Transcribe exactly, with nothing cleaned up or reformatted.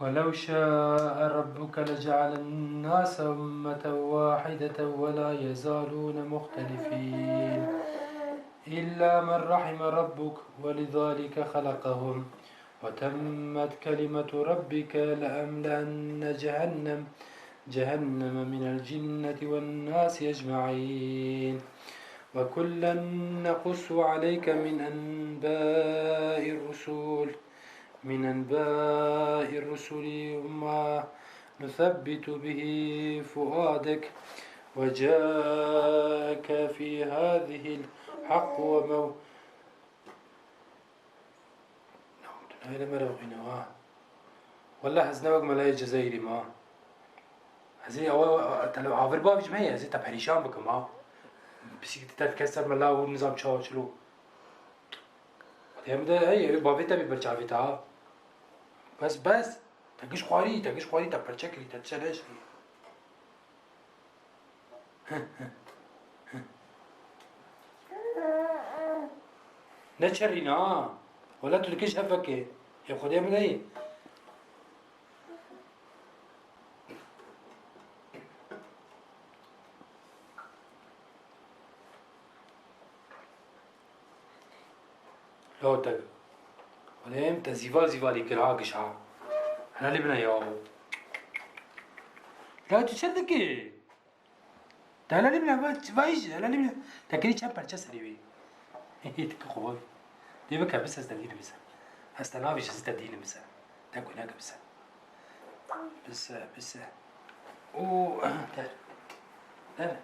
ولو شاء ربك لجعل الناس أمة واحدة ولا يزالون مختلفين إلا من رحم ربك ولذلك خلقهم وتمت كلمة ربك لأملأن جهنم جهنم من الجنة والناس أجمعين وكلا نقص عليك من أنباء الرسل من أنباء الرسل ما نثبت به فؤادك وجاءك في هذه الحق ومو Nayê li me re xwîne ha. Wele ez ne wek Melayê Cezayirî ma. Ez ê awa te li avir bavî ji me ye, ez ê te perîşan bikim ha. Pisîk te dike ser mela û nizam çawa çilo. Xwedê em de hey, ew bavê te bî berçavê te ha. Bes, bes. Te giş xwarî, te giş xwarî, te perçe kirî, te çe neşirî. Neçerîne ha. Wele tu dikê ji hev vekê. Ê Xwedê min deyî. Lo te. Wele em te zîval zîvalî kir ha giş ha. Helalî bine ya. Ya tu çi dikî? Te helalî bine, va-, vay jî, helalî bine. Te kirî çend perçe serî wî. Tiki xwe bavî. Dê bike bise ez te dînim bise. Ez te navî ji te dînim bise. Te ku neke bise. Bise, bise. O, der. Der.